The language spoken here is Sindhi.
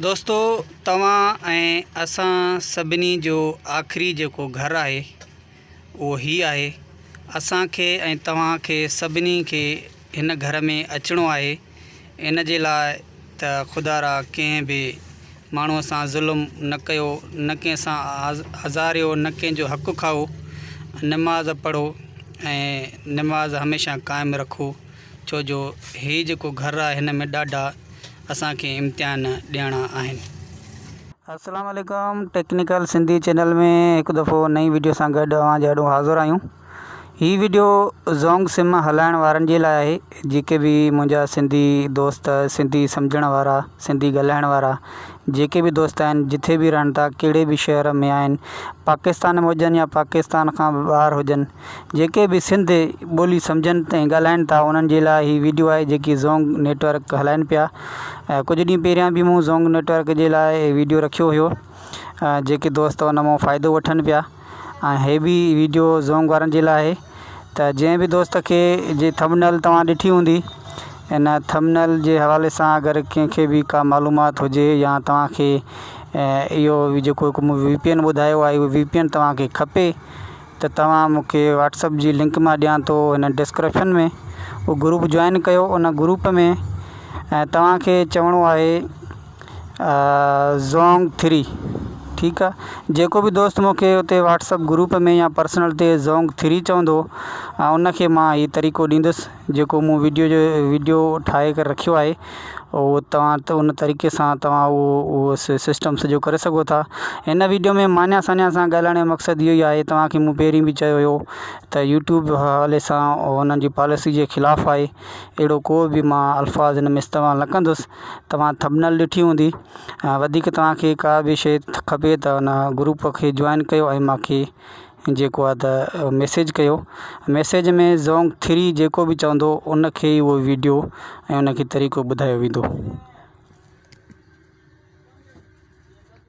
دوستو توهان ۽ اسان سڀني جو آخري جيڪو گهر آهي اهو هي آهي اسان کي ۽ توهان کي سڀني کي هن گهر ۾ اچڻو آهي ان جي لاء ته خدا را ڪنهن به ماڻهو سان ظلم نه ڪيو نه ڪنهن سان آزاريو نه ڪنهن جو حق کائو نماز پڙهو ۽ نماز هميشه قائم رکو ڇو جو هي جيڪو گهر آهي هن ۾ ڏاڍا اسان کي امتحان ڏيڻا آهن. السلام عليڪم ٽيڪنيڪل سنڌي چينل ۾ هڪ دفعو نئين وڊيو سان گڏ اوهان جي آڏو حاضر آهيون هي وڊيو زونگ سم هلائڻ وارن جي لاء آهي جيڪي به منهنجا سنڌي دوست سنڌي سمجهڻ وارا سنڌي ڳالهائڻ وارا جيڪي به دوست آهن جٿي به رهن ٿا ڪهڙي به شهر ۾ آهن پاڪستان ۾ هجن يا پاڪستان کان ٻاهر هجن جيڪي به سنڌ ٻولي سمجهن ۽ ڳالهائن ٿا انهن جي لاء هي ويڊيو آهي جيڪي زونگ نيٽ ورڪ هلائن پيا ۽ ڪجهه ڏينهن پهريان به مون زونگ نيٽ ورڪ جي لاء ويڊيو رکيو هيو جيڪي دوست ان مان فائدو وٺن پيا ۽ هي به ويڊيو زونگ وارن جي لاء آهي ته جنهن به دوست کي جي ٿمنل توهان ڏٺي هوندي ان ٿمنل جي حوالي سان اگر ڪنهن کي به ڪا معلومات هجي يا توهان کي اهو جيڪو هڪ مون وي پي اين ٻڌايو آهي اهو وي پي اين توهان کي کپي ته توهان مون کي واٽس اپ جي لنڪ مان ڏيان ٿو هن ڊسڪرپشن ۾ اهو گروپ جوائن ڪيو ان گروپ ۾ ۽ توهان کي چوڻو آهي زونگ ٿري ٺيڪ آهي جيڪو به دوست مون کي اتي واٽس اپ گروپ ۾ يا پرسنل تي زونگ ٿري چوندو ۽ ان کي مان هي طريقو ڏيندس جيڪو مون وڊيو جو وڊيو ٺاهي ڪري رکيو آهي اهو توهان ته ان طريقي سان توهان اهو اهو سسٽم سڄو ڪري سگهو ٿا هن وڊيو ۾ مانيا سانيا سان ڳالهائڻ جو مقصد اهو ئي آهي توهان کي مون پهرين به چيو هيو ته يوٽيوب حوالي سان انهن جي پاليسي جي خلاف آهي اهڙو ڪو به مان الفاظ هن ۾ استعمال نه ڪندس توهان ٿمبنيل ڏٺي هوندي وڌيڪ توهان کي ڪا به شيء کپي ته ان گروپ کي جوائن ڪيو ۽ مونکي جيڪو آهي ته ميسيج ڪيو ميسيج ۾ زونگ ٿري جيڪو به چوندو ان کي ئي اهو ويڊيو ۽ ان کي طريقو ٻڌايو ويندو.